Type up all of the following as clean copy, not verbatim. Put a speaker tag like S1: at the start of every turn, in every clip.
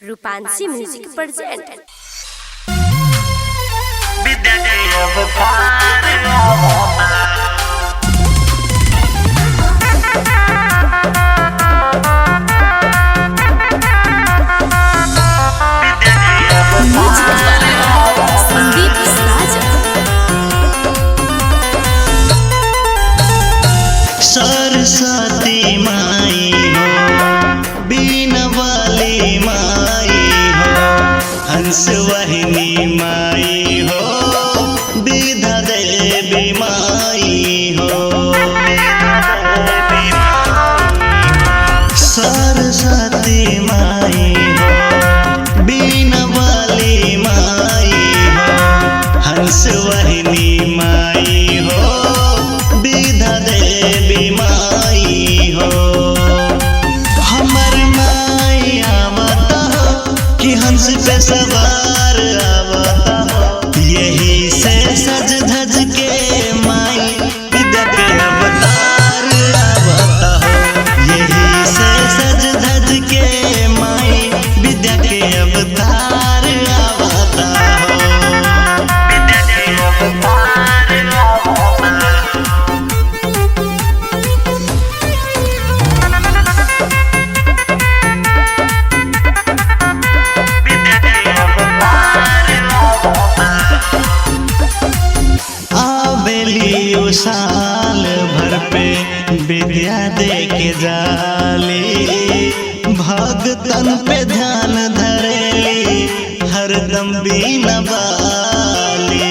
S1: Rupanshi music present. Sandeep Sajan.
S2: Saraswati माई हो, बीन वाली माई हो, हंस वाहिनी माई हो, विधा देवी माई हो। सरस्वती माई हो, बीन वाली माई हो, हंस वाहिनी माई हो, विधा देवी माई हो। हमर माई आवता हो कि हंस पे सवार आवता हो, यही से सज धज के माई विद्या के अवतार आवता हो। यही से सज धज के माई विद्या के अवतार आवता हो। विद्या के अवतार आवता हो। आवेली उ साल भर पे विद्या दे के जाली, भगतन पे ध्यान धरेली, हरदम बीना बाली।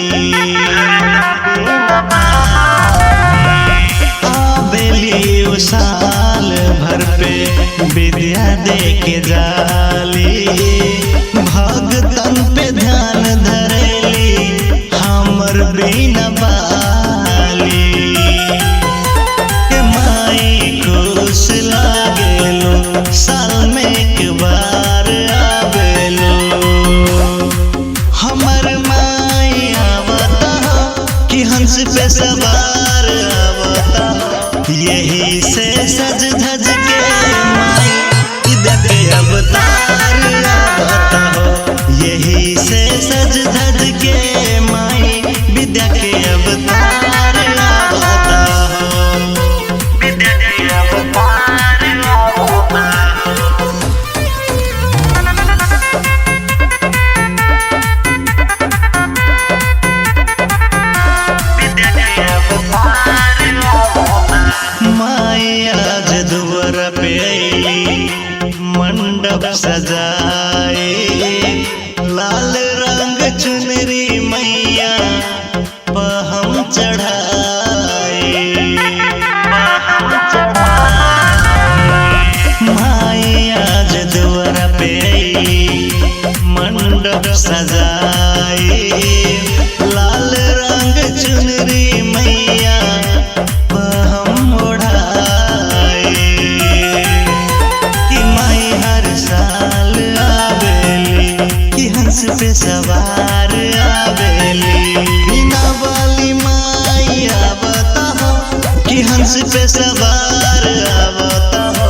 S2: आवेली उ साल भर पे विद्या दे के जाली, भगतन पे ध्यान धरेली, हमर बिना बाली। के माई खुश लागेलो, साल में एक बार आवेलो। हमर माई आवता हो कि हंस पे सवार आवता हो, यही से सज धज के माई विद्या के अवतार आवता हो। यही से सज धज के माई विद्या के अवतार आवता हो। विद्या के अवतार आवता हो। माई आज दुवर पे अइली, मंडप सजाए, लाल रंग चुनरी मैया पहम चढ़ाए। माई आज दुवर पे अइली, मंडप सजाए, लाल रंग चुनरी मैया हम ओढ़ाए। कि माई हर साल आवेली, कि हंस पे सवार आवेली। बिना वाली माई आवता हो कि हंस पे सवार आवता हो,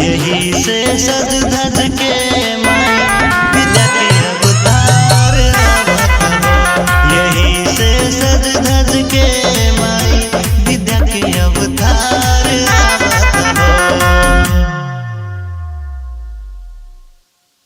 S2: यही से सज